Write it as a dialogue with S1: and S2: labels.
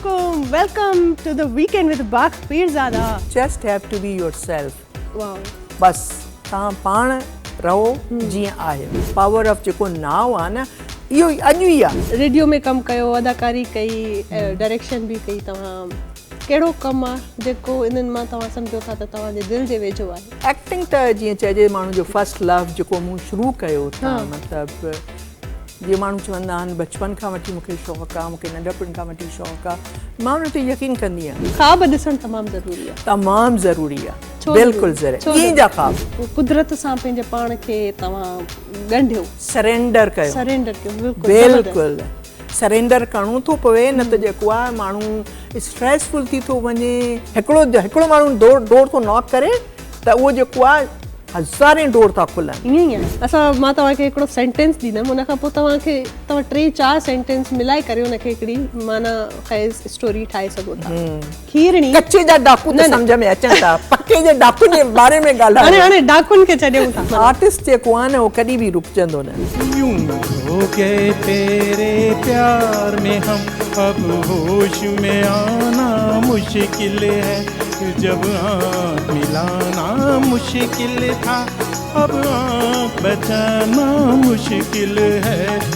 S1: عليڪم welcome to the weekend with Bakh Pirzada.
S2: Just have to be yourself.
S1: Wow.
S2: بس توهان پاڻ رهو جيئن آهيو. پاور آف جيڪو ناء آ نه اهو ئي اڄ ئي آ.
S1: ريڊيو ۾ ڪم ڪيو، اداڪاري ڪئي، ڊائريڪشن به ڪئي توهان. ڪهڙو ڪم آ جيڪو انهن مان توهان سمجهو ٿا ته توهان جي دل جي ويجهو آهي؟
S2: ايڪٽنگ ته جيئن چئجي ماڻهو جو فرسٽ لو جيڪو مون شروع ڪيو ته مطلب جيئن ماڻهو چوندا آهن بچپن کان وٺي مون کي شوق آ، مون کي ننڍپڻ کان وٺي شوق آ، مان ان تي يقين ڪندي آهيان.
S1: خواب ڏسڻ تمام ضروري آ.
S2: تمام ضروري آ. بلڪل ضروري. ڏينهن جا خواب.
S1: قدرت سان پنهنجي پاڻ کي توهان ڳنڍيو.
S2: سرينڊر ڪيو.
S1: سرينڊر ڪيو بلڪل.
S2: بلڪل سرينڊر ڪرڻو ٿو پوي نه ته جيڪو آ ماڻهو اسٽريس فل ٿي ٿو وڃي. هڪڙو هڪڙو ماڻهو ڊور ڊور ٿو ناڪ ڪري ته اهو جيڪو آ هزارين ڊور ٿا کلن.
S1: ائين ئي آهي. اسان مان توهان کي هڪڙو سينٽينس ڏيندم ان کان پوء توهان کي توهان ٽي چار سينٽينس ملائي ڪري ان کي هڪڙي معنيٰ خيز اسٽوري ٺاهي سگهو ٿا. کيرڻي.
S2: ڪچي جا ڊاڪو ته سمجهه ۾ اچن ٿا پڪي جي ڊاڪن جي باري ۾ ڳالهايو.
S1: هاڻي هاڻي ڊاڪن کي ڇڏيون ٿا.
S2: آرٽسٽ جيڪو آهي نه اهو ڪڏهن به رڪجندو نه.
S3: يون هو گئي تيري پيار ۾ هم اب هوش ۾ آنا مشڪل هي جب آنک ملانا مشڪل ٿا اب آنک بچانا مشڪل هي.